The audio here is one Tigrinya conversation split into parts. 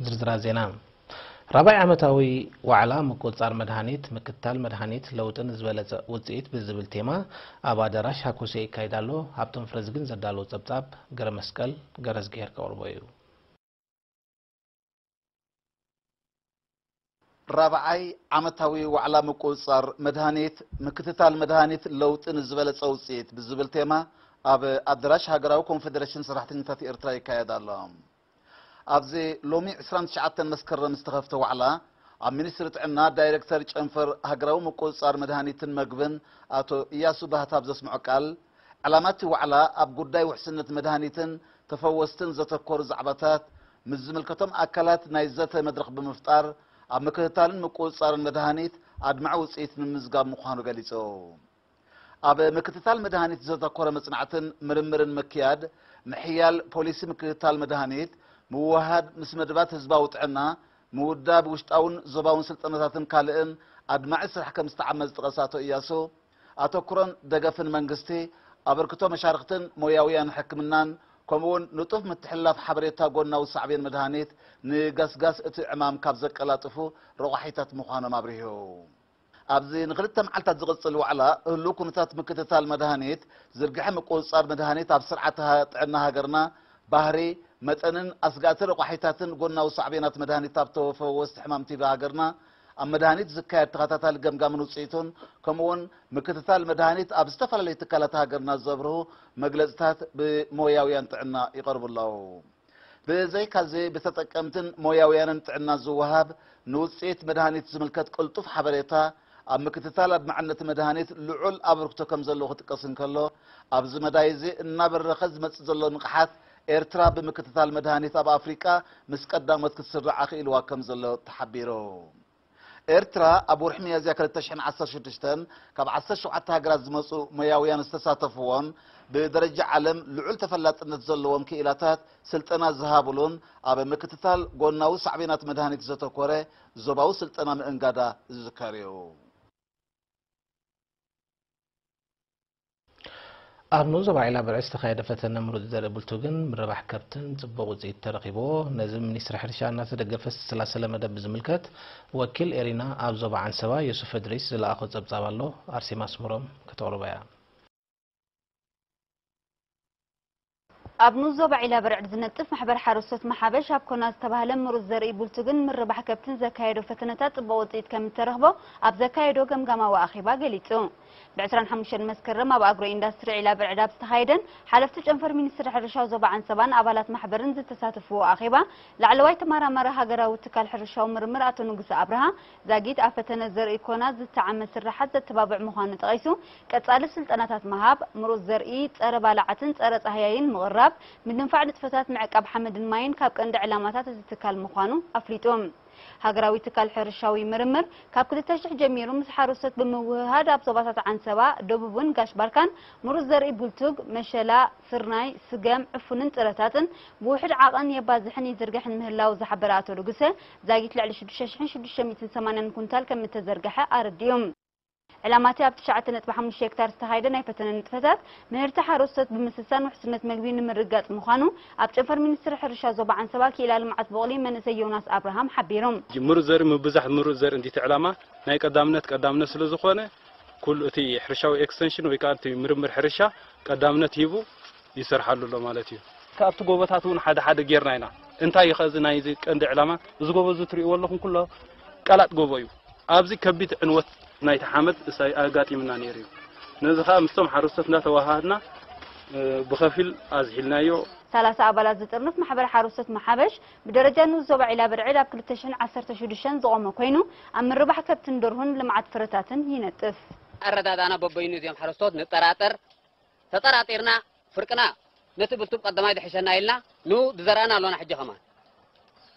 ዝርዝራት ዜና። ራብዓይ ዓመታዊ ዋዕላ ምቁጽጻር መድሃኒት፣ ምክትታል መድሃኒት፣ ለውጥን ዝበለጸ ውጽኢት ብዝብል ቴማ ኣብ ኣዳራሽ ሃኮሴ ይካየድ ኣሎ። ሃብቶም ፍረዝግን ዘዳለዎ ጸብጻብ ገረ መስቀል ገረዝግሄር ከቕርቦ እዩ። ራብዓይ ዓመታዊ ዋዕላ ምቁጽጻር መድሃኒት፣ ምክትታል መድሃኒት፣ ለውጥን ዝበለጸ ውጽኢት ብዝብል ቴማ ኣብ ኣዳራሽ ሃገራዊ ኮንፌደሬሽን ሰራሕተኛታት ኤርትራ ይካየድ ኣሎ። ኣብዚ ሎሚ ዕስራን ትሽዓተን መስከረም ዝተኸፍተ ዋዕላ፣ ኣብ ሚኒስትሪ ጥዕና ዳይሬክተር ጨንፈር ሃገራዊ ምቁጽጻር መድሃኒትን መግብን ኣቶ እያሱ ባህታ ኣብ ዘስምዖ ቃል፣ ዕላማ እቲ ዋዕላ ኣብ ጉዳይ ውሕስነት መድሃኒትን ተፈወስትን ዘተኮሩ ዛዕባታት ምስ ዝምልከቶም ኣካላት ናይ ዘተ መድረኽ ብምፍጣር፣ ኣብ ምክትታልን ምቁጽጻርን መድሃኒት ኣድማዒ ውጽኢት ንምምዝጋብ ምዃኑ ገሊጹ። ኣብ ምክትታል መድሃኒት ዘተኮረ መጽናዕትን ምርምርን ምክያድ፣ ምሕያል ፖሊሲ ምክትታል መድሃኒት፣ ምውህሃድ ምስ መደባት ህዝባዊ ጥዕና፣ ምውዳብ ውሽጣውን ዞባውን ስልጠናታትን ካልእን ኣድማዒ ስራሕ ከም ዝተዓመ ዝጠቐሰ ኣቶ እያሱ፣ ኣተኩሮን ደገፍን መንግስቲ፣ ኣበርክቶ መሻርኽትን ሞያውያን ሕክምናን፣ ከምኡውን ንጡፍ ምትሕልላፍ ሓበሬታ ጎናዊ ሳዕቤን መድሃኒት ንጋስጋስ እቲ ዕማም ካብ ዘቀላጥፉ ረቋሒታት ምዃኖም ኣብሪሁ። ኣብዚ ንክልተ መዓልታት ዝቕጽል ዋዕላ፣ ህሉው ኩነታት ምክትታል መድሃኒት፣ ዝርግሐ ምቁጽጻር መድሃኒት ኣብ ስርዓተ ሃ-፣ ጥዕና ሃገርና፣ ባህሪ፣ መጠንን ኣስጋእቲ ረቋሒታትን ጎናዊ ሳዕቤናት መድሃኒት ኣብ ተፈወስቲ ሕማም ቲቢ ሃገርና፣ ኣብ መድሃኒት ዝካየድ ተኸታታሊ ገምጋምን ውጽኢቱን፣ ከምኡውን ምክትታል መድሃኒት ኣብ ዝተፈላለዩ ትካላት ሃገርና ዘብርሁ መግለጽታት ብሞያውያን ጥዕና ይቐርቡ ኣለዉ። ብዘይካዚ፣ ብተጠቀምትን ሞያውያንን ጥዕና ዝወሃብ ንውጽኢት መድሃኒት ዝምልከት ቅልጡፍ ሓበሬታ፣ ኣብ ምክትታል ኣድማዕነት መድሃኒት ልዑል ኣበርክቶ ከም ዘለዎ ክጥቀስ እንከሎ፣ ኣብዚ መዳይ እዚ እናበረኸ ዝመጽእ ዘሎ ንቕሓት ኤርትራ ብምክትታል መድሃኒት ኣብ ኣፍሪቃ ምስ ቀዳሞት ክትስራዕ ኣኽኢልዋ ከም ዘሎ ተሓቢሩ። ኤርትራ ኣብ ወርሒ ሚያዝያ ክልተ ሽሕን ዓሰርተ ሽዱሽተን ካብ ዓሰርተ ሸውዓተ ሃገራት ዝመጹ ሞያውያን ዝተሳተፍዎን ብደረጃ ዓለም ልዑል ተፈላጥነት ዘለዎም ክኢላታት ስልጠና ዝሃብሉን ኣብ ምክትታል ጎናዊ ሳዕቤናት መድሃኒት ዘተኮረ ዞባዊ ስልጠና ምእንጋዳ ዝዝከር እዩ። ኣብ ንኡስ ዞባ ዒላ ብርዒ ዝተኻየደ ፈተነ ምሩፅ ዘርኢ ብልቱግን ምርባሕ ከብትን ፅቡቕ ውፅኢት ተረኺብዎ። ነዚ ሚኒስትሪ ሕርሻ እናተደገፈ ዝተሰላሰለ መደብ ብዝምልከት ወኪል ኤሪና ኣብ ዞባ ዓንሰባ ዮሱፍ እድሪስ ዝለኣኾ ፀብፃብ ኣሎ። ኣርሴማ ኣስመሮም ከተቕርቦ እያ። ኣብ ንኡስ ዞባ ዒላ በርዕድ ዝነጥፍ ማሕበር ሓረስቶት መሓበሽ ኣብ ኮና ዝተባህለ ምሩፅ ዘርኢ ቡልቱግን ምርባሕ ከብትን ዘካየዶ ፈተነታት ጽቡቕ ውጽኢት ከም እተረኽቦ ኣብ ዘካየዶ ገምጋማዊ ኣኼባ ገሊጹ። ብ ዕስራን ሓሙሽተን መስከረም ኣብ ኣግሮ ኢንዳስትሪ ዒላ በርዕድ ኣብ ዝተኻየደን ሓለፍቲ ጨንፈር ሚኒስትሪ ሕርሻ ዞባ ዓንሰባን ኣባላት ማሕበርን ዝተሳተፍዎ ኣኼባ፣ ላዕለዋይ ተመራማሪ ሃገራዊ ትካል ሕርሻዊ ምርምር ኣቶ ንጉሰ ኣብርሃ፣ ዛጊት ኣብ ፈተነ ዘርኢ ኮና ዝተዓመ ስራሓት ዘተባብዕ ምዃኑ ጠቒሱ፣ ቀጻሊ ስልጠናታት ምሃብ፣ ምሩፅ ዘርኢ፣ ጸረ ባላዓትን ጸረ ጻህያይን ምቕራብ፣ ምድንፋዕ ንጥፈታት ምዕቃብ ሓመድን ማይን ካብ ቀንዲ ዕላማታት እዚ ትካል ምዃኑ ኣፍሊጡ። ሃገራዊ ትካል ሕርሻዊ ምርምር ካብ ክልተ ሽሕ ጀሚሩ ምስ ሓረስቶት ብምውህሃድ ኣብ ዞባታት ዓንሰባ፣ ደቡብን ጋሽ ባርካን ምሩፅ ዘርኢ ቡልቱግ፣ መሸላ፣ ስርናይ፣ ስገም፣ ዕፉንን ጥረታትን ብውሕድ ዓቐን የባዝሕን ይዝርግሕን ምህላው ዝሓበረ ኣቶ ንጉሰ፣ ዛጊት ልዕሊ ሽዱሽተ ሽሕን ሽዱሽተ ሚእትን ሰማንያን ኩንታል ከም እተዘርግሐ ኣረዲኡ። ዕላማ እቲ ኣብ ትሽዓተ ነጥቢ ሓሙሽተ ሄክታር ዝተኻየደ ናይ ፈተነ ንጥፈታት፣ ምህርቲ ሓረስቶት ብምስሳን ውሕስነት መግቢ ንምርግጋጽ ምዃኑ፣ ኣብ ጨንፈር ሚኒስትሪ ሕርሻ ዞባ ዓንሰባ ክኢላ ልምዓት ቡቕሊ መንእሰይ ዮናስ ኣብርሃም ሓቢሩ። ምሩፅ ዘርኢ ምብዛሕ ምሩፅ ዘርኢ እንዲቲ ዕላማ ናይ ቀዳምነት ቀዳምነት ስለ ዝኾነ፣ ኩሉ እቲ ሕርሻዊ ኤክስቴንሽን ወይ ከዓ እቲ ምርምር ሕርሻ ቀዳምነት ሂቡ ይሰርሓሉ ኣሎ ማለት እዩ። ካብቲ ጎቦታት እውን ሓደ ሓደ ጌርና ኢና። እንታይ እዩ ኸዚ ናይዚ ቀንዲ ዕላማ? እዚ ጎቦ እዚ ትሪእዎ ኣለኹም ኩሎ ቀላጥ ጎቦ እዩ። ኣብዚ ከቢድ ዕንወት ናይቲ ሓመድ እሳይ ኣጋጢምና ነይሩ እዩ። ነዚ ኸኣ ምስቶም ሓረስቶት እንዳተዋሃሃድና፣ እ፣ ብኸፊል ኣዝሒልናዮ። ሰላሳ ኣባላት ዝጥርንፍ ማሕበር ሓረስቶት መሓበሽ ብደረጃ ንኡስ ዞባ ዒላ በርዕድ ኣብ ክልተ ሽሕን ዓሰርተ ሽዱሽተን ዝቖመ ኮይኑ፣ ኣብ ምርባሕ ከብትን ደርሁን ልምዓት ፍረታትን ይነጥፍ። ኣረዳዳና በበይኑ እዚኦም ሓረስቶት ንጠራጠር፣ ተጠራጢርና ፍርቅና ነቲ ብልቱብ ቀዳማይ ዝሕሸና ኢልና ንኡ ዝዘራእና ኣሎና። ሕጂ ከማን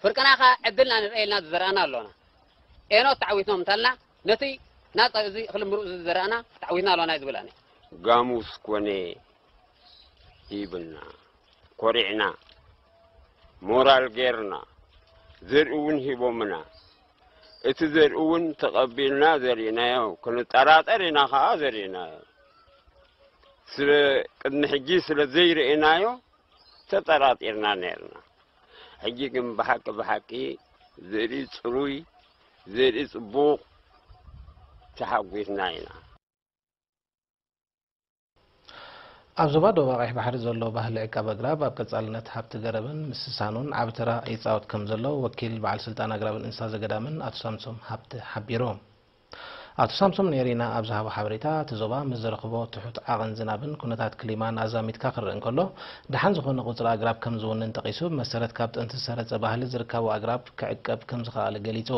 ፍርቅና ከ ዕድልና ንርአ ኢልና ዝዘራእና ኣሎና። ኤኖ ተዓዊትኖም እንተልና ነቲ ናጻ እዚ እኽሊ ምሩእ እዚ ዝዘራእና ተዓዊትና ኣሎና እዩ ዝብል ኣነ። ጋሙስ ኮነ ሂብና፣ ኮሪዕና፣ ሞራል ጌርና፣ ዘርኢ እውን ሂቦምና። እቲ ዘርኢ እውን ተቐቢልና ዘሪእናዮ፣ ክንጠራጠር ኢና ኸዓ ዘሪእናዮ። ስለ ቅድሚ ሕጂ ስለ ዘይረእናዮ ተጠራጢርና ነርና። ሕጂ ግን ብሓቂ ብሓቂ ዘርኢ ጽሩይ፣ ዘርኢ ጽቡቕ ተሓጒስና ኢና። ኣብ ዞባ ደቡብ ቀይሕ ባሕሪ ዘሎ ባህሊ ዕቃብ ኣግራብ ኣብ ቀጻልነት ሃብቲ ገረብን ምስሳኑን ዓቢ ተራ ይጻወት ከም ዘሎ ወኪል በዓል ስልጣን ኣግራብን እንስሳ ዘገዳምን ኣቶ ሳምሶም ሃብተ ሓቢሩ። ኣቶ ሳምሶም ንኤሪና ኣብ ዝሃቦ ሓበሬታ፣ እቲ ዞባ ምስ ዘረኽቦ ትሑት ዓቐን ዝናብን ኩነታት ክሊማን ኣዛሚድካ ክረአ እንከሎ፣ ደሓን ዝኾነ ቁጽሪ ኣግራብ ከም ዝውንን ጠቒሱ፣ ብመሰረት ካብ ጥንቲ ዝሰረጸ ባህሊ ዝርከቡ ኣግራብ ክዕቀብ ከም ዝኸኣለ ገሊጹ።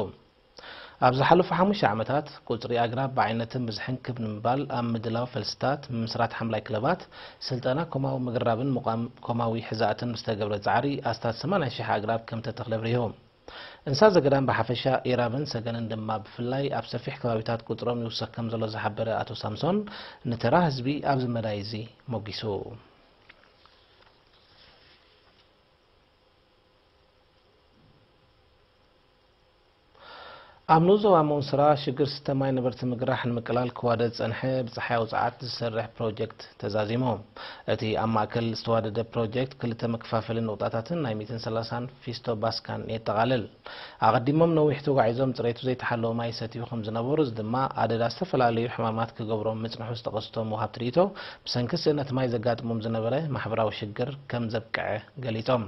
ኣብ ዝሓለፉ ሓሙሽተ ዓመታት፣ ቁጽሪ ኣግራብ ብዓይነትን ብዝሕን ክብ ንምባል ኣብ ምድላው ፈልስታት፣ ምምስራት ሓምላይ ክለባት፣ ስልጠና ኮማዊ ምግራብን ምቋም ኮማዊ ሕዛእትን ብዝተገብረ ጻዕሪ፣ ኣስታት ሰማንያ ሽሕ ኣግራብ ከም ተተኽለ ኣብሪሁ። እንስሳ ዘገዳም ብሓፈሻ፣ ኢራብን ሰገንን ድማ ብፍላይ፣ ኣብ ሰፊሕ ከባቢታት ቁጽሮም ይውሰኽ ከም ዘሎ ዝሓበረ ኣቶ ሳምሶን፣ ንተራ ህዝቢ ኣብዚ መዳይ እዚ ሞጊሱ። ኣብ ንኡስ ዞባ ሞንስራ ሽግር ስተ ማይ ነበርቲ ምግራሕ ንምቅላል ክዋደድ ዝጸንሐ ብጸሓያዊ ጸዓት ዝሰርሕ ፕሮጀክት ተዛዚሙ። እቲ ኣብ ማእከል ዝተዋደደ ፕሮጀክት ክልተ መከፋፈሊ ንቑጣታትን ናይ ሚእትን ሰላሳን ፊስቶ ባስካን የጠቓልል። ኣቐዲሞም ነዊሕ ተጓዒዞም ጽሬቱ ዘይተሓለወ ማይ ይሰትዩ ከም ዝነበሩ፣ እዚ ድማ ኣደዳ ዝተፈላለዩ ሕማማት ክገብሮም ምጽንሑ ዝጠቐሱ እቶም ወሃብቲ ርእይቶ፣ ብሰንኪ ስእነት ማይ ዘጋጥሞም ዝነበረ ማሕበራዊ ሽግር ከም ዘብቅዐ ገሊጾም።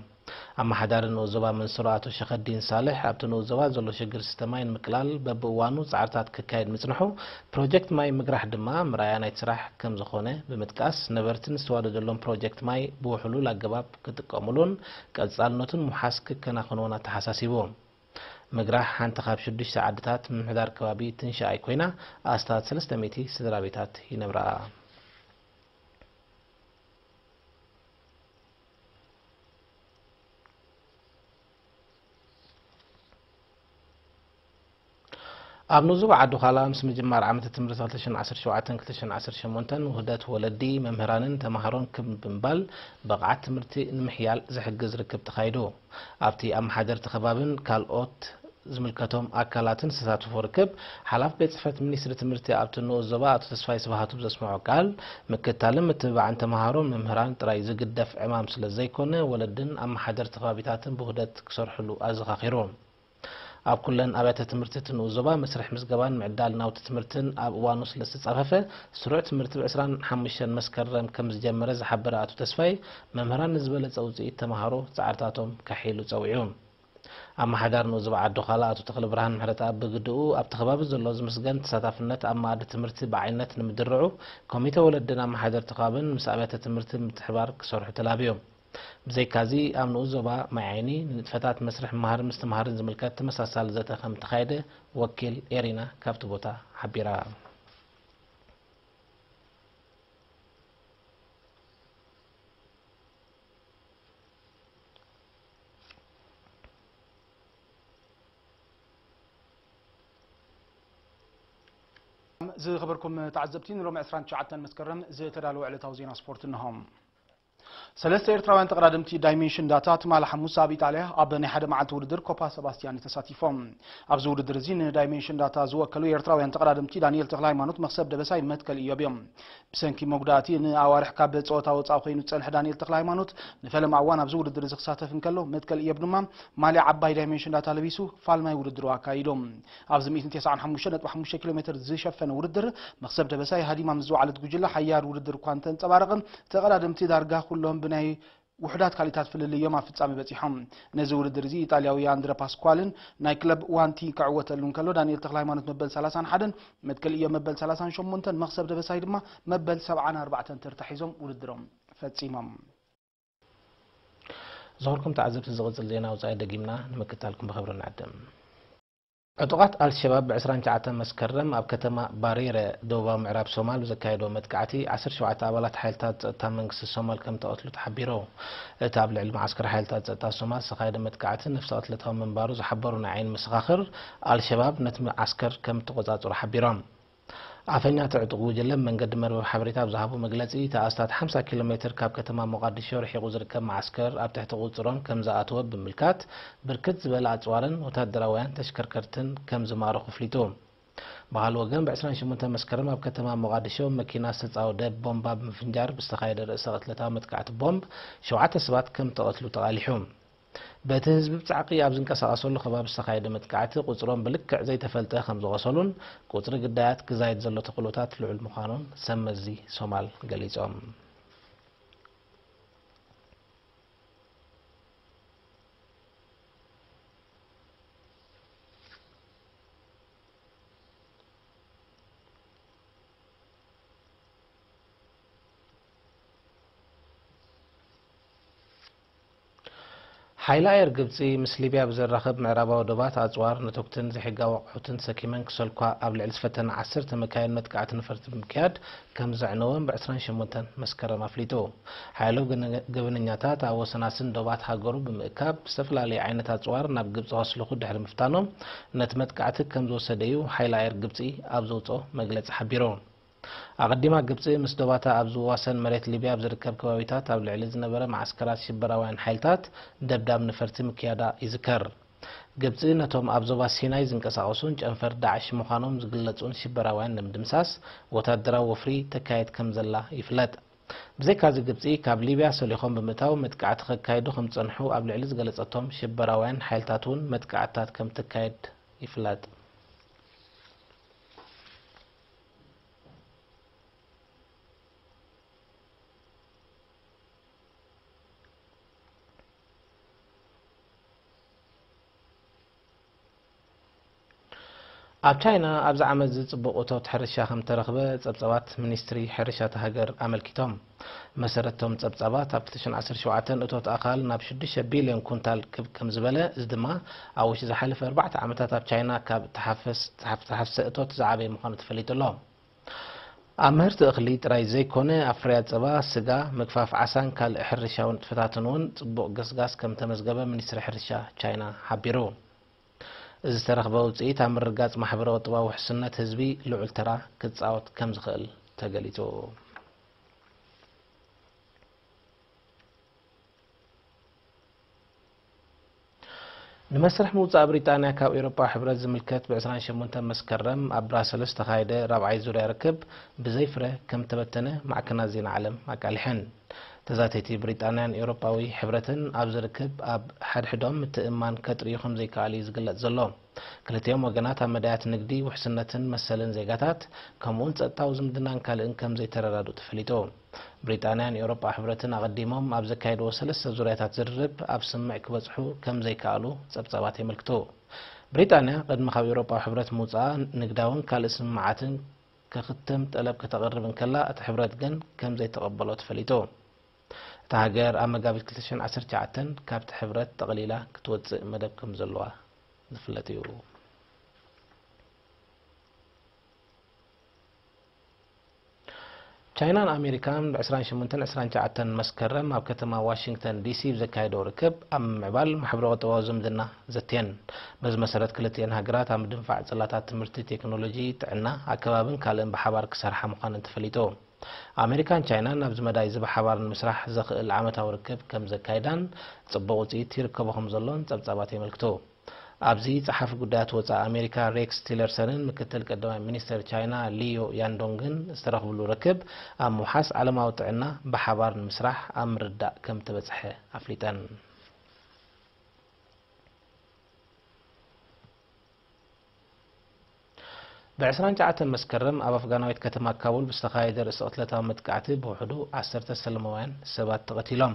ኣመሓዳሪ ንኡስ ዞባ መንስሮ ኣቶ ሸኸዲን ሳልሕ፣ ኣብቲ ንኡስ ዞባ ዘሎ ሽግር ስተ ማይ ንምቅላል በብእዋኑ ጻዕርታት ክካየድ ምጽንሑ፣ ፕሮጀክት ማይ ምግራሕ ድማ ምርኣያ ናይቲ ስራሕ ከም ዝኾነ ብምጥቃስ፣ ነበርቲ ንዝተዋደደሎም ፕሮጀክት ማይ ብውሕሉል ኣገባብ ክጥቀሙሉን ቀጻልነቱን ምውሓስ ክከናኸንዎን ኣተሓሳሲቡ። ምግራሕ ሓንቲ ካብ ሽዱሽተ ዓድታት ምምሕዳር ከባቢ ትንሽኣይ ኮይና፣ ኣስታት ሰለስተ ሚእቲ ስድራ ቤታት ይነብራ። ኣብ ንኡስ ዞባ ዓዲ ዃላ ምስ ምጅማር ዓመተ ትምህርቲ ክልተ ሽሕን ዓሰርተ ሸውዓተን ክልተ ሽሕን ዓሰርተ ሸሞንተን ውህደት ወለዲ፣ መምህራንን ተማሃሮን ክብ ብምባል ብቕዓት ትምህርቲ ንምሕያል ዝሕግዝ ርክብ ተኻይዱ። ኣብቲ ኣመሓደርቲ ከባብን ካልኦት ዝምልከቶም ኣካላትን ዝተሳተፎ ርክብ፣ ሓላፊ ቤት ጽሕፈት ሚኒስትሪ ትምህርቲ ኣብቲ ንኡስ ዞባ ኣቶ ተስፋይ ስብሃቱ ብዘስምዖ ቃል፣ ምክትታልን ምትብባዕን ተማሃሮን መምህራን ጥራይ ዝግደፍ ዕማም ስለ ዘይኮነ፣ ወለድን ኣመሓደርቲ ከባቢታትን ብውህደት ክሰርሕሉ ኣዘኻኺሩ። ኣብ ኩለን ኣብያተ ትምህርቲ እቲ ንኡስ ዞባ መስርሕ ምዝገባን ምዕዳል ናውቲ ትምህርትን ኣብ እዋኑ ስለ ዝተጻፈፈ፣ ስሩዕ ትምህርቲ ብ ዕስራን ሓሙሽተን መስከረም ከም ዝጀመረ ዝሓበረ ኣቶ ተስፋይ፣ መምህራን ንዝበለጸ ውጽኢት ተማሃሮ ጻዕርታቶም ከሕይሉ ጸዊዑ። ኣመሓዳሪ ንኡስ ዞባ ዓዲ ዃላ ኣቶ ተኽለብርሃን ምሕረተኣብ ብግድኡ፣ ኣብቲ ከባቢ ዘሎ ዝምስገን ተሳታፍነት ኣብ መኣዲ ትምህርቲ ብዓይነት ንምድርዑ፣ ኮሚተ ወለድን ኣመሓደርቲ ከባብን ምስ ኣብያተ ትምህርቲ ምትሕባር ክሰርሑ ተላብዮም። ብዘይካዚ፣ ኣብ ንኡስ ዞባ ማይ ዓይኒ ንንጥፈታት መስርሕ ምምሃርን ምስትምሃርን ዝምልከት ተመሳሳሊ ዘተ ከም እተኻየደ ወኪል ኤሪና ካብቲ ቦታ ሓቢራ። ዝኸበርኩም ተዓዘብቲ፣ ንሎሚ ዕስራን ትሽዓተን መስከረም ዝተዳለወ ዕለታዊ ዜና ስፖርት እንሆ። ሰለስተ ኤርትራውያን ተቐዳደምቲ ዳይሜንሽን ዳታ ትማሊ ሓሙስ ኣብ ኢጣልያ ኣብ ናይ ሓደ መዓልቲ ውድድር ኮፓ ሰባስቲያኒ ተሳቲፎም። ኣብዚ ውድድር እዚ ንዳይሜንሽን ዳታ ዝወከሉ ኤርትራውያን ተቐዳደምቲ ዳንኤል ተኽለሃይማኖት፣ መኽሰብ ደበሳይ፣ መትከል ኢዮብ እዮም። ብሰንኪ መጉዳእቲ ንኣዋርሕ ካብ ጸወታ ወጻኢ ኮይኑ ዝጸንሐ ዳንኤል ተኽለሃይማኖት ንፈለማ እዋን ኣብዚ ውድድር እዚ ክሳተፍ እንከሎ፣ መትከል ኢዮብ ድማ ማልያ ዓባይ ዳይሜንሽን ዳታ ለቢሱ ፋልማይ ውድድሩ ኣካይዱ። ኣብዚ ሚእትን ተስዓን ሓሙሽተ ነጥቢ ሓሙሽተ ኪሎ ሜትር ዝሸፈነ ውድድር፣ መኽሰብ ደበሳይ ሃዲማ ምስ ዝወዓለት ጉጅለ ሓያል ውድድር እኳ እንተንጸባረቐ፣ ተቐዳደምቲ ዳርጋ ኩሎም ብናይ ውሑዳት ካልኢታት ፍልልይ እዮም ኣብ ፍጻመ በጺሖም። ነዚ ውድድር እዚ ኢጣልያዊ ኣንድረ ፓስኳልን ናይ ክለብ ዋንቲ ክዕወተሉ እንከሎ፣ ዳንኤል ተኽለሃይማኖት መበል ሰላሳን ሓደን፣ መትከል ኢዮብ መበል ሰላሳን ሸሞንተን፣ መኽሰብ ደበሳይ ድማ መበል ሰብዓን ኣርባዕተን ተርታ ሒዞም ውድድሮም ፈጺሞም። ዝኸበርኩም ተዓዘብቲ፣ ዝቕጽል ዜና ወጻኢ ደጊምና ንምክትታልኩም ብኽብሪ ንዕድም። ዕጡቓት ኣልሸባብ ብ ዕስራን ትሽዓተን መስከረም ኣብ ከተማ ባሬረ፣ ደቡባዊ ምዕራብ ሶማል፣ ብዘካየዶ መጥቃዕቲ፣ ዓሰርተ ሸውዓተ ኣባላት ሓይልታት ጸጥታ መንግስቲ ሶማል ከም ተቐትሉ ተሓቢሩ። እቲ ኣብ ልዕሊ መዓስከር ሓይልታት ጸጥታ ሶማል ዝተኻየደ መጥቃዕቲ ነፍሰ ቅትለታዊ ምንባሩ ዝሓበሩ ናይ ዓይኒ መሰኻኽር፣ ኣልሸባብ ነቲ መዓስከር ከም እተቖጻጸሩ ሓቢሮም። ኣፈኛ እቲ ዕጡቕ ጉጅለ፣ መንገዲ መርበብ ሓበሬታ ኣብ ዝሃቦ መግለጺ፣ እቲ ኣስታት ሓምሳ ኪሎ ሜትር ካብ ከተማ ሞቓዲሾ ርሒቑ ዝርከብ መዓስከር ኣብ ትሕቲ ቁጽጽሮም ከም ዝኣተወ ብምምልካት፣ ብርክት ዝበለ ኣጽዋርን ወታደራውያን ተሽከርከርትን ከም ዝማረኹ ኣፍሊጡ። ብኻልእ ወገን፣ ብ ዕስራን ሸሞንተን መስከረም ኣብ ከተማ ሞቓዲሾ መኪና ዝተጻወደ ቦምባ ብምፍንጃር ብዝተኻየደ ርእሰ ቅትለታዊ መጥቃዕቲ ቦምብ ሸውዓተ ሰባት ከም እተቐትሉ ተቓሊሑ። በቲ ህዝቢ ብጻዕቂ ኣብ ዝንቀሳቐሰሉ ከባቢ ዝተኻየደ መጥቃዕቲ ቁጽሮም ብልክዕ ዘይተፈልጠ ከም ዝቖሰሉን ቁጽሪ ግዳያት ክዛይድ ዘሎ ተኽእሎታት ልዑል ምዃኑን ሰብ መዚ ሶማል ገሊጾም። ሓይሊ ኣየር ግብጺ ምስ ሊብያ ብዘራኽብ ምዕራባዊ ዶባት ኣጽዋር፣ ነቶግትን ዘይሕጋዊ ኣቑሑትን ሰኪመን ክሰልኳ ኣብ ልዕሊ ዝፈተና ዓሰርተ መካይን መጥቃዕቲ ነፈርቲ ብምክያድ ከም ዘዕነወን ብዕስራን ሸሞንተን መስከረም ኣፍሊጡ። ሓያሎ ገበነኛታት ኣብ ወሰናስን ዶባት ሃገሩ ብምእካብ ዝተፈላለዩ ዓይነት ኣጽዋር ናብ ግብጺ ከስልኹ ድሕሪ ምፍታኖም ነቲ መጥቃዕቲ ከም ዝወሰደ'ዩ ሓይሊ ኣየር ግብጺ ኣብ ዘውጽኦ መግለጺ ሓቢሩ። ኣቐዲማ ግብጺ ምስ ዶባታ ኣብ ዝዋሰን መሬት ሊብያ ኣብ ዝርከብ ከባቢታት ኣብ ልዕሊ ዝነበረ መዓስከራት ሽበራውያን ሓይልታት ደብዳብ ነፈርቲ ምክያዳ ይዝከር። ግብጺ ነቶም ኣብ ዞባ ሲናይ ዝንቀሳቐሱን ጨንፈር ዳዕሽ ምዃኖም ዝግለጹን ሽበራውያን ንምድምሳስ ወታደራዊ ወፍሪ ተካየድ ከም ዘላ ይፍለጥ። ብዘይካዚ ግብጺ ካብ ሊብያ ሰሊኾም ብምእታው መጥቃዕቲ ከካይዱ ከም ዝጸንሑ ኣብ ልዕሊ ዝገለጸቶም ሽበራውያን ሓይልታት እውን መጥቃዕትታት ከም ተካየድ ይፍለጥ። ኣብ ቻይና ኣብዚ ዓመት እዚ ጽቡቕ እቶት ሕርሻ ከም ተረኽበ ጸብጻባት ሚኒስትሪ ሕርሻ እታ ሃገር ኣመልኪቶም። መሰረት እቶም ጸብጻባት ኣብ ክልተ ሽሕን ዓሰርተ ሸውዓተን እቶት ኣኻል ናብ ሽዱሽተ ቢልዮን ኩንታል ክብ ከም ዝበለ፣ እዚ ድማ ኣብ ውሽጢ ዝሓለፈ ኣርባዕተ ዓመታት ኣብ ቻይና ካብ ተሓፈስ-፣ ተሓፍ-፣ ተሓፍሰ እቶት ዝዓበየ ምዃኑ ተፈሊጡ ኣሎ። ኣብ ምህርቲ እኽሊ ጥራይ ዘይኮነ፣ ኣብ ፍርያት ጸባ፣ ስጋ፣ ምግፋፍ ዓሳን ካልእ ሕርሻዊ ንጥፈታትን እውን ጽቡቕ ገስጋስ ከም ተመዝገበ ሚኒስትሪ ሕርሻ ቻይና ሓቢሩ። እዚ ዝተረኽበ ውጽኢት ኣብ ምርግጋጽ ማሕበረ-ቁጠባዊ ውሕስነት ህዝቢ ልዑል ተራ ክጻወት ከም ዝኽእል ተገሊጹ። ንመስርሕ ምውጻእ ብሪጣንያ ካብ ኤውሮጳዊ ሕብረት ዝምልከት ብዕስራን ሸሞንተን መስከረም ኣብ ብራሰልስ ዝተኻየደ ራብዓይ ዙርያ ርክብ ብዘይ ፍረ ከም ተበተነ ማዕከናት ዜና ዓለም ኣቃሊሐን። ተዛተይቲ ብሪጣንያን ኤውሮጳዊ ሕብረትን ኣብዚ ርክብ ኣብ ሓድሕዶም ምትእምማን ከጥርዩ ከም ዘይከኣሉ እዩ ዝግለጽ ዘሎ። ክልቲኦም ወገናት ኣብ መዳያት ንግዲ፣ ውሕስነትን መሰልን ዜጋታት፣ ከምኡውን ጸጥታዊ ዝምድናን ካልእን ከም ዘይተረዳድኡ ተፈሊጡ። ብሪጣንያን ኤውሮጳ ሕብረትን ኣቐዲሞም ኣብ ዘካየድዎ ሰለስተ ዙርያታት ዝርርብ ኣብ ስምምዕ ክበጽሑ ከም ዘይከኣሉ ጸብጻባት የመልክቱ። ብሪጣንያ ቅድሚ ካብ ኤውሮጳ ሕብረት ምውጽኣ ንግዳውን ካልእ ስምምዓትን ከኽትም ጠለብ ከተቕርብ እንከላ፣ እቲ ሕብረት ግን ከም ዘይተቐበሎ ተፈሊጡ። እታ ሃገር ኣብ መጋቢት ክልተ ሽሕን ዓሰርተ ትሽዓተን ካብቲ ሕብረት ጠቕሊላ ክትወጽእ መደብ ከም ዘለዋ ዝፍለጥ እዩ። ቻይናን ኣሜሪካን ብዕስራን ሸሞንተን ዕስራን ትሽዓተን መስከረም ኣብ ከተማ ዋሽንግተን ዲሲ ብዘካየደው ርክብ ኣብ ምምዕባል ማሕበረ-ቁጠባዊ ዝምድና ዘትየን። በዚ መሰረት ክልቲኤን ሃገራት ኣብ ምድንፋዕ ጽላታት ትምህርቲ፣ ቴክኖሎጂ፣ ጥዕና፣ ኣከባብን ካልእን ብሓባር ክሰርሓ ምዃነን ተፈሊጡ። ኣሜሪካን ቻይናን ኣብዚ መዳይ እዚ ብሓባር ንምስራሕ ዘኽእል ዓመታዊ ርክብ ከም ዘካይዳን ጽቡቕ ውጽኢት ይርከቦ ከም ዘሎን ጸብጻባት የመልክቱ። ኣብዚ ጸሓፊ ጉዳያት ወጻኢ ኣሜሪካ ሬክስ ቲለርሰንን ምክትል ቀዳማይ ሚኒስተር ቻይና ሊዮ ያንዶንግን ዝተረኽብሉ ርክብ ኣብ ምውሓስ ዓለማዊ ጥዕና ብሓባር ንምስራሕ ኣብ ምርዳእ ከም ተበጽሐ ኣፍሊጠን። ብዕስራን ትሽዓተን መስከረም ኣብ ኣፍጋናዊት ከተማ ካቡል ብዝተኻየደ ርእሰ ቅትለታዊ መጥቃዕቲ ብውሕዱ ዓሰርተ ሰለማውያን ሰባት ተቐቲሎም።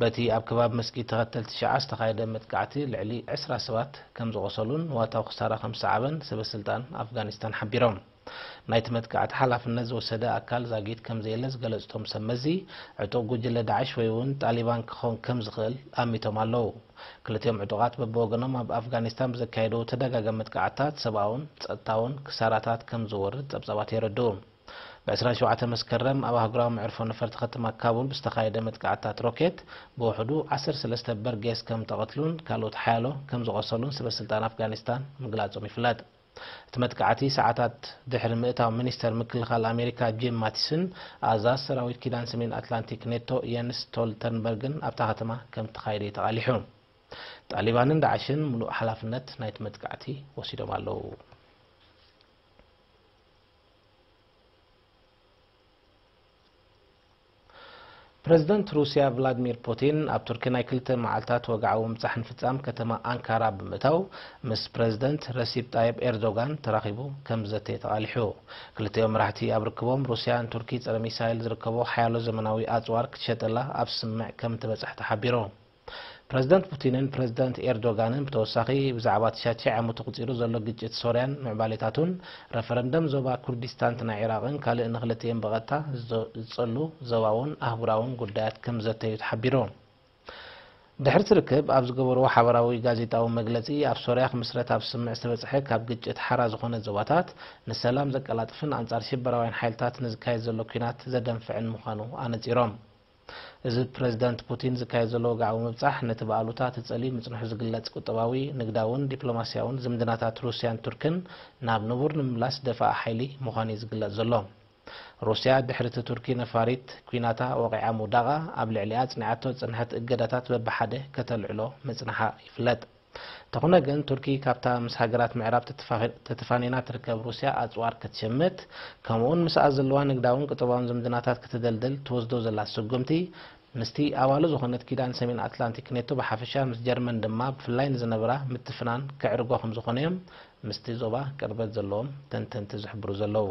በቲ ኣብ ከባቢ መስጊድ ተኸተልቲ ሺዓ ዝተኻየደ መጥቃዕቲ ልዕሊ ዕስራ ሰባት ከም ዝቖሰሉን ንዋታዊ ክሳራ ከም ዝሰዓበን ሰበ ስልጣን ኣፍጋኒስታን ሓቢሮም። ናይቲ መጥቃዕቲ ሓላፍነት ዝወሰደ ኣካል ዛጊት ከም ዘየለ ዝገለጹ እቶም ሰብ መዚ፣ ዕጡቕ ጉጅለ ዳዕሽ ወይ እውን ጣሊባን ክኸውን ከም ዝኽእል ኣሚቶም ኣለዉ። ክልቲኦም ዕጡቓት በብወገኖም ኣብ ኣፍጋኒስታን ብዘካየድዎ ተደጋጋሚ መጥቃዕትታት ሰብኣውን ጸጥታውን ክሳራታት ከም ዝወርድ ጸብጻባት የረድኡ። ብዕስራን ሸውዓተን መስከረም ኣብ ኣህጉራዊ መዕርፎ ነፈርቲ ከተማ ካቡል ብዝተኻየደ መጥቃዕትታት ሮኬት ብውሕዱ ዓሰርተ ሰለስተ በርጌስ ከም ተቐትሉን ካልኦት ሓያሎ ከም ዝቖሰሉን ሰበ ስልጣን ኣፍጋኒስታን ምግላጾም ይፍለጥ። እቲ መጥቃዕቲ ሰዓታት ድሕሪ ምእታው ሚኒስተር ምክልኻል ኣሜሪካ ጂም ማቲስን ኣዛዚ ሰራዊት ኪዳን ሰሜን ኣትላንቲክ ኔቶ የንስ ስቶልተንበርግን ኣብታ ከተማ ከም እተኻየደ እዩ ተቓሊሑ። ጣሊባንን ዳዕሽን ምሉእ ሓላፍነት ናይቲ መጥቃዕቲ ወሲዶም ኣለዉ። ፕረዚደንት ሩስያ ቭላድሚር ፑቲን ኣብ ቱርኪ ናይ ክልተ መዓልታት ወግዓዊ ምብጻሕ ንፍጻም ከተማ ኣንካራ ብምእታው፣ ምስ ፕረዚደንት ረሲፕ ጣይብ ኤርዶጋን ተራኺቡ ከም ዝዘተየ ተቓሊሑ። ክልቲኦም መራሕቲ ኣብ ርክቦም፣ ሩስያ ንቱርኪ ጸረ ሚሳይል ዝርከቦ ሓያሎ ዘመናዊ ኣጽዋር ክትሸጠላ ኣብ ስምምዕ ከም ትበጽሕ ተሓቢሩ። ፕረዚደንት ፑቲንን ፕረዚደንት ኤርዶጋንን ብተወሳኺ ብዛዕባ እቲ ሻትሽተ ዓመቱ ቁጺሩ ዘሎ ግጭት ሶርያን ምዕባሌታቱን፣ ረፈረንደም ዞባ ኩርዲስታን ናይ ዒራቕን ካልእ ንክልቲኦም ብቐጥታ ዝጸሉ ዞባውን ኣህጉራውን ጉዳያት ከም ዘተዩ ተሓቢሩ። ድሕርቲ ርክብ ኣብ ዝገበርዎ ሓበራዊ ጋዜጣዊ መግለጺ፣ ኣብ ሶርያ ክምስረት ኣብ ስምምዕ ዝተበጽሐ ካብ ግጭት ሓራ ዝኾነ ዞባታት ንሰላም ዘቀላጥፍን ኣንጻር ሽበራውያን ሓይልታት ንዝካየድ ዘሎ ኲናት ዘደንፍዕን ምዃኑ ኣነጺሮም። እዚ ፕረዚደንት ፑቲን ዝካየድ ዘሎ ወግዓዊ ምብጻሕ፣ ነቲ ብኣሉታ ተጸልዩ ምጽንሑ ዝግለጽ ቁጠባዊ፣ ንግዳውን ዲፕሎማስያውን ዝምድናታት ሩስያን ቱርክን ናብ ንቡር ንምምላስ ደፋእ ሓይሊ ምዃኑ እዩ ዝግለጽ ዘሎ። ሩስያ ድሕሪ እቲ ቱርኪ ነፋሪት ኲናታ ወቒዓ ምውዳቓ፣ ኣብ ልዕሊኣ ኣጽኒዓቶ ዝጸንሐት እገዳታት በብሓደ ከተልዕሎ ምጽንሓ ይፍለጥ። እንተኾነ ግን፣ ቱርኪ ካብታ ምስ ሃገራት ምዕራብ ተተፋኺ-፣ ተተፋኒና ትርከብ ሩስያ ኣጽዋር ክትሸምት፣ ከምኡውን ምስኣ ዘለዋ ንግዳውን ቁጠባውን ዝምድናታት ክትደልድል ትወስዶ ዘላ ስጉምቲ፣ ምስቲ ኣባሉ ዝኾነት ኪዳን ሰሜን ኣትላንቲክ ኔቶ ብሓፈሻ፣ ምስ ጀርመን ድማ ብፍላይ ንዝነብራ ምትፍናን ከዕርጎ ከም ዝኾነ እዮም ምስቲ ዞባ ቅርበት ዘለዎም ተንተንቲ ዝሕብሩ ዘለዉ።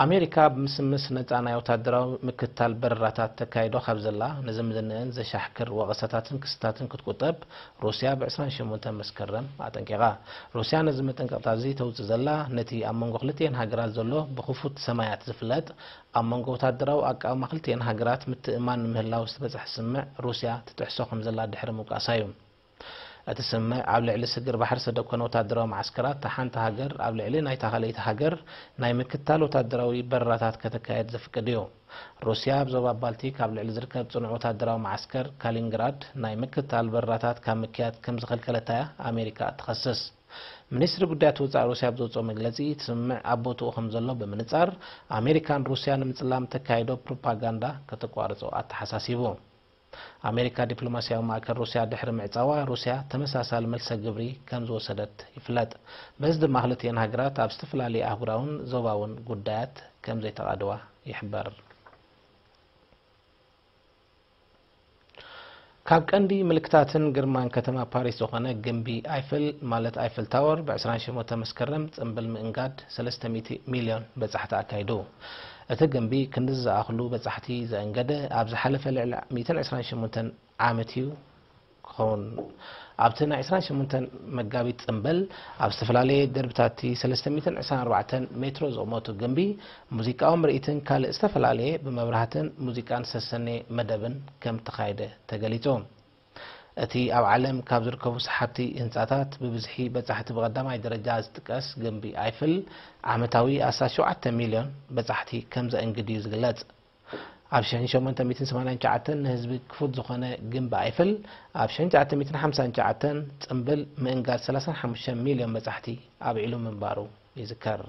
ኣሜሪካ ብምስምስ ነጻ ናይ ወታደራዊ ምክትታል በረራታት ተካይዶ ካብ ዘላ፣ ንዝምድንአን ዘሻሕክር ወቐሳታትን ክስታትን ክትቁጠብ ሩስያ ብ ዕስራን ሸሞንተን መስከረም ኣጠንቂቓ። ሩስያ ነዚ መጠንቀቕታ እዚ ተውጽእ ዘላ፣ ነቲ ኣብ መንጎ ክልቲኤን ሃገራት ዘሎ ብኽፉት ሰማያት ዝፍለጥ፣ ኣብ መንጎ ወታደራዊ ኣቃውማ ክልቲኤን ሃገራት ምትእምማን ንምህላው ዝተበጽሐ ስምምዕ ሩስያ ትጥሕሶ ከም ዘላ ድሕሪ ምውቃሳ እዩ። እቲ ስምምዕ ኣብ ልዕሊ ስግር ባሕሪ ዝተደኮነ ወታደራዊ መዓስከራት እታ ሓንቲ ሃገር ኣብ ልዕሊ ናይታ ካልኣይቲ ሃገር ናይ ምክትታል ወታደራዊ በረራታት ከተካየድ ዘፍቅድ እዩ። ሩስያ ኣብ ዞባ ባልቲክ ኣብ ልዕሊ ዝርከብ ጽኑዕ ወታደራዊ መዓስከር ካሊንግራድ ናይ ምክትታል በረራታት ካብ ምክያድ ከም ዝኸልከለታ እያ ኣሜሪካ እትኸስስ። ሚኒስትሪ ጉዳያት ወጻኢ ሩስያ ኣብ ዘውጽኦ መግለጺ፣ እቲ ስምምዕ ኣብ ቦትኡ ከም ዘሎ ብምንጻር፣ ኣሜሪካን ሩስያ ንምጽላም እተካይዶ ፕሮፓጋንዳ ከተቋርጾ ኣተሓሳሲቡ። ኣሜሪካ ዲፕሎማስያዊ ማእከል ሩስያ ድሕሪ ምዕጻዋ፣ ሩስያ ተመሳሳሊ መልሰ ግብሪ ከም ዝወሰደት ይፍለጥ። በዚ ድማ ክልቲኤን ሃገራት ኣብ ዝተፈላለዩ ኣህጉራውን ዞባውን ጉዳያት ከም ዘይተቓደዋ ይሕበር። ካብ ቀንዲ ምልክታትን ግርማን ከተማ ፓሪስ ዝኾነ ግምቢ ኣይፍል፣ ማለት ኣይፍል ታወር፣ ብ ዕስራን ሸሞንተን መስከረም ጽምብል ምእንጋድ ሰለስተ ሚእቲ ሚልዮን በጻሕቲ ኣካይዱ። እቲ ግምቢ ክንድዚ ዝኣኽሉ በጻሕቲ ዘእንገደ ኣብ ዝሓለፈ ልዕሊ ሚእትን ዕስራን ሸሞንተን ዓመት እዩ ክኸውን። ኣብቲ ናይ ዕስራን ሸሞንተን መጋቢት ጽምብል፣ ኣብ ዝተፈላለየ ደርብታት እቲ ሰለስተ ሚእትን ዕስራን ኣርባዕተን ሜትሮ ዝቕመቱ ግምቢ፣ ሙዚቃዊ ምርኢትን ካልእ ዝተፈላለየ ብመብራህትን ሙዚቃን ዝተሰነየ መደብን ከም ተኻየደ ተገሊጹ። እቲ ኣብ ዓለም ካብ ዝርከቡ ሰሓብቲ ህንጻታት ብብዝሒ በጻሕቲ ብቐዳማይ ደረጃ ዝጥቀስ ግምቢ ኣይፍል፣ ዓመታዊ ኣስታት ሸውዓተ ሚልዮን በጻሕቲ ከም ዘእንግድ እዩ ዝግለጽ። ኣብ ሽሕን ሸሞንተ ሚእትን ሰማንያን ትሽዓተን ንህዝቢ ክፉት ዝኾነ ግምቢ ኣይፍል፣ ኣብ ሽሕን ትሽዓተ ሚእትን ሓምሳን ትሽዓተን ጽምብል ምእንጋድ ሰላሳን ሓሙሽተ ሚልዮን በጻሕቲ ኣብዒሉ ምንባሩ ይዝከር።